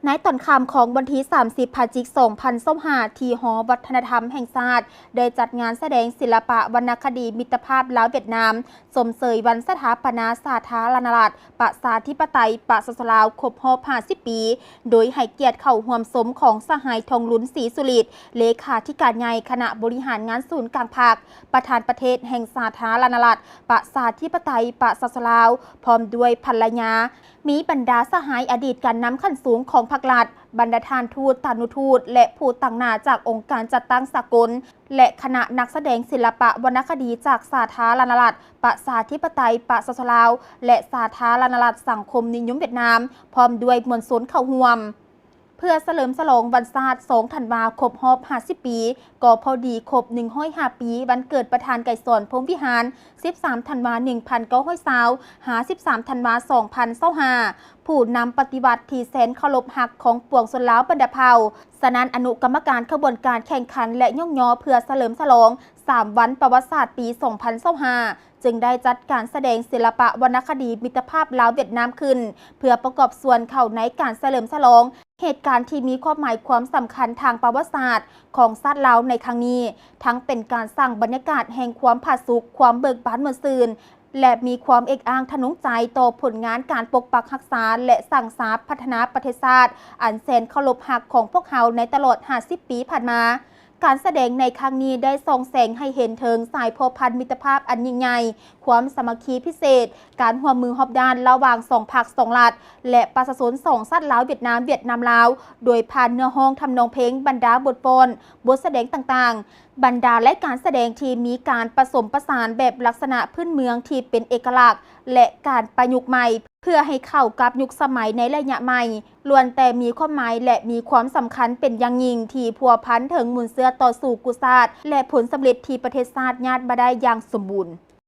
ໃນຕອນຄ່ຳຂອງວັນທີສາມສິບ ພະຈິກ ສອງພັນຊາວຫ້າ ທີ່ຫໍວັດທະນະທຳແຫ່ງຊາດ ໄດ້ຈັດງານສະແດງສິລະປະວັນນະຄະດີມິດຕະພາບລາວຫວຽດນາມ ຊົມເຊີຍວັນສະຖາປະນາສາທາລະນະລັດ ປະຊາທິປະໄຕ ປະຊາຊົນລາວ ຄົບຮອບ ຫ້າສິບ ປີ, ໂດຍໃຫ້ກຽດເຂົ້າຮ່ວມຊົມຂອງສະຫາຍ ທອງລຸນ ສີສຸລິດ ເລຂາທິການໃຫຍ່ຄະນະບໍລິຫານງານສູນກາງພັກ, ປະທານປະເທດແຫ່ງສາທາລະນະລັດ ປະຊາທິປະໄຕ ປະຊາຊົນລາວ ພ້ອມດ້ວຍພັນລະຍາ, ມີບັນດາສະຫາຍອະດີດການນຳຂັ້ນສູງຂອງພັກລັດ, ບັນດາທ່ານທູດ, ຕານຸທູດ ແລະ ຜູ້ຕາງໜ້າຈາກອົງການຈັດຕັ້ງສາກົນ ແລະ ຄະນະນັກສະແດງສິລະປະວັນນະຄະດີຈາກສາທາລະນະລັດ ປະຊາທິປະໄຕ ປະຊາຊົນລາວ ແລະ ສາທາລະນະລັດສັງຄົມນິຍົມຫວຽດນາມ ພ້ອມດ້ວຍມວນຊົນເຂົ້າຮ່ວມ. ເພື່ອສະເຫຼີມສະຫຼອງວັນຊາດ ສອງທັນວາ ຄົບຮອບ ຫ້າສິບ ປີ, ກໍພໍດີຄົບ ໜຶ່ງຮ້ອຍຫ້າ ປີ ວັນເກີດປະທານໄກສອນ ພົມວິຫານ ສິບສາມ ທັນວາ ໜຶ່ງພັນເກົ້າຮ້ອຍຊາວ ຫາ ສິບສາມ ທັນວາ ສອງພັນຊາວຫ້າ, ຜູ້ນຳປະຕິວັດທີ່ແສນເຄົາລົບຮັກຂອງປວງຊົນລາວບັນດາເຜົ່າ. ສະນັ້ນ, ອະນຸກຳມະການຂະບວນການແຂ່ງຂັນ ແລະ ຍ້ອງຍໍເພື່ອສະເຫຼີມສະຫຼອງ ສາມວັນປະຫວັດສາດປີ ສອງພັນຊາວຫ້າ ຈຶ່ງໄດ້ຈັດການສະແດງສິລະປະວັນນະຄະດີມິດຕະພາບລາວຫວຽດນາມຂຶ້ນ ເພື່ອປະກອບສ່ວນເຂົ້າໃນການສະເຫຼີມສະຫຼອງເຫດການທີ່ມີຄວາມໝາຍຄວາມສຳຄັນທາງປະຫວັດສາດຂອງຊາດລາວໃນຄັ້ງນີ້, ທັງເປັນການສ້າງບັນຍາກາດແຫ່ງຄວາມຜາສຸກ, ຄວາມເບີກບານມ່ວນຊື່ນ ແລະ ມີຄວາມເອກອ້າງທະນົງໃຈຕໍ່ຜົນງານການປົກປັກຮັກສາ ແລະ ສ້າງສາພັດທະນາປະເທດຊາດ ອັນແສນເຄົາລົບຮັກຂອງພວກເຮົາໃນຕະຫຼອດ ຫ້າສິບ ປີຜ່ານມາ. ການສະແດງໃນຄັ້ງນີ້ໄດ້ສ່ອງແສງໃຫ້ເຫັນເຖິງສາຍພົວພັນມິດຕະພາບອັນຍິ່ງໃຫຍ່, ຄວາມສາມັກຄີພິເສດ, ການຮ່ວມມືຮອບດ້ານລະຫວ່າງສອງພັກສອງລັດ ແລະ ປະຊາຊົນສອງຊາດລາວຫວຽດນາມ, ຫວຽດນາມລາວ, ໂດຍຜ່ານເນື້ອຮ້ອງທຳນອງເພງ, ບັນດາບົດຟ້ອນ, ບົດສະແດງຕ່າງໆ, ບັນດາລາຍການສະແດງທີ່ມີການປະສົມປະສານແບບລັກສະນະພື້ນເມືອງທີ່ເປັນເອກະລັກ ແລະ ການປະຍຸກໃໝ່ ເພື່ອໃຫ້ເຂົ້າກັບຍຸກສະໄໝໃນໄລຍະໃໝ່, ລ້ວນແຕ່ມີຄວາມໝາຍ ແລະ ມີຄວາມສຳຄັນເປັນຢ່າງຍິ່ງທີ່ພົວພັນເຖິງມູນເຊື້ອຕໍ່ສູ້ກູ້ຊາດ ແລະ ຜົນສຳເລັດທີ່ປະເທດຊາດຍາດມາໄດ້ຢ່າງສົມບູນ.